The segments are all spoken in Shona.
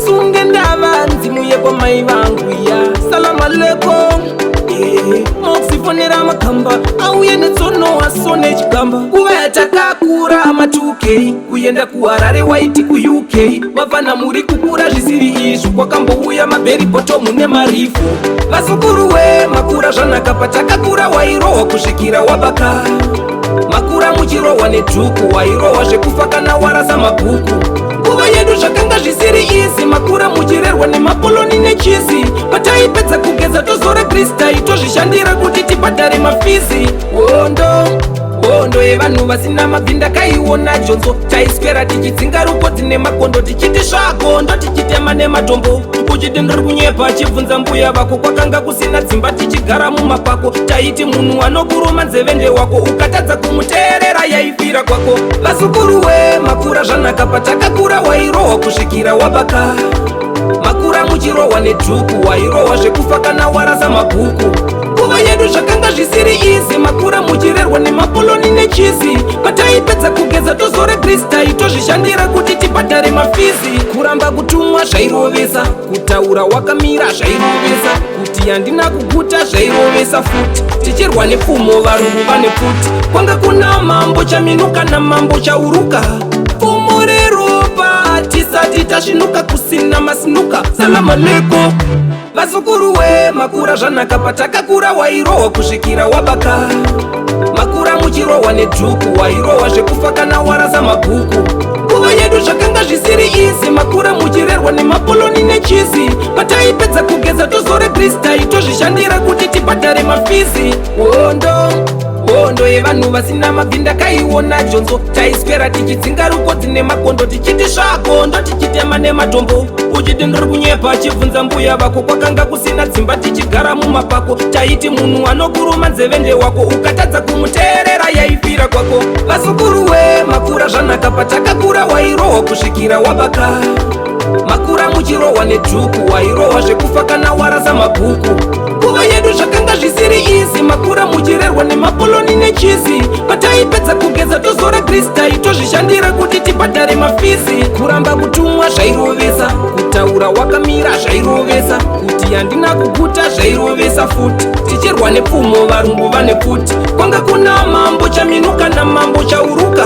Sunge ndava nzimu yekwamai vangu ya Salama leko. Moxifonera makamba auye netsono waso nechigamba. Nguva yatakakura ma2K, kuenda kuHarare waiti kuUK. Vafana muri kukura zvisiri izvo, kwakambouya mabell bottom nemarifo. Vazukuru we, makura zvanaka. Patakakura wairohwa kusvikira wabaka. Makura muchirohwa nedhuku, wairohwa zvekufa kana warasa mabhuku. Nguva yedu zvakanga zvisiri izi. Makura muchirerwa nemapoloni nechizi. Pataipedza kugeza tozora kristai, tozvishandira kuti tibhadhare mafizi. Hondo, hondo yevanhu vasina mabvi ndakaiona jonzo. Taiswera tichidzinga rukodzi nemakondo, tichiti svagondo, tichitema nematombo. Uchiti ndiri kunyepa, achibvunza mbuya vako. Kwakanga kusina dzimba, tichigara mumapako. Taiti munhu anokuruma nzeve ndewako, ukatadza kumuteerera yaifira kwako. Vazukuru we, makura zvanaka. Patakakura wairohwa kusvikira wabaka. Makura muchirohwa nedhuku, wairohwa zvekufa kana warasa mabhuku. Nguva yedu zvakanga zvisiri izi. Makura muchirerwa nemapoloni nechizi. Pataipedza kugeza tozora kristai, tozvishandira kuti tibhadhare mafizi. Kuramba kutumwa zvairovesa, kutaura wakamira zvairovesa, kuti handina kuguta zvairovesa futi. Tichirwa nepfumo, varungu vane pfuti. Kwanga kuna mambo Chaminuka namambo Chauruka. Pfumo reropa tisati tasvinuka, kusina masinuka. Salama leko. Vazukuru we, makura zvanaka. Patakakura wairohwa kusvikira wabaka. Makura muchirohwa nedhuku, wairohwa zvekufa kana warasa mabhuku. Nguva yedu zvakanga zvisiri izi. Makura muchirerwa nemapoloni nechizi. Pataipedza kugeza tozora kristai, tozvishandira kuti tibhadhare mafizi. Hondo, hondo yevanhu vasina mabvi ndakaiona jonzo. Taiswera tichidzinga rukodzi nemakondo, tichiti svagondo, tichitema nematombo. Uchiti ndiri kunyepa, achibvunza mbuya vako. Kwakanga kusina dzimba, tichigara mumapako. Taiti munhu anokuruma nzeve ndewako, ukatadza kumuteerera yaifira kwako. Vazukuru we, makura zvanaka. Patakakura wairohwa kusvikira wabaka. Makura muchirohwa nedhuku, wairohwa zvekufa kana warasa mabhuku. Nguva yedu zvakanga zvisiri izi. Makura muchirerwa nemapoloni nechizi. Pataipedza kugeza tozora kristai, tozvishandira kuti tibhadhare mafizi. Kuramba kutumwa zvairovesa, kutaura wakamira zvairovesa, kuti handina kuguta zvairovesa futi. Tichirwa nepfumo, varungu vane pfuti. Kwanga kuna mambo Chaminuka namambo Chauruka.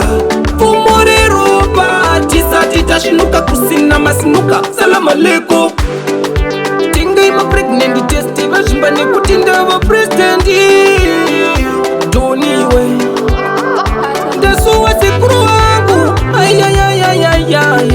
Pfumo reropa tisati tasvinuka, kusina masinuka. Salama leko. Tengai mapregnant test, vazvimba nekuti ndava president. Doniwe, ndasuwa sekuru wangu. Ayayayayayaya.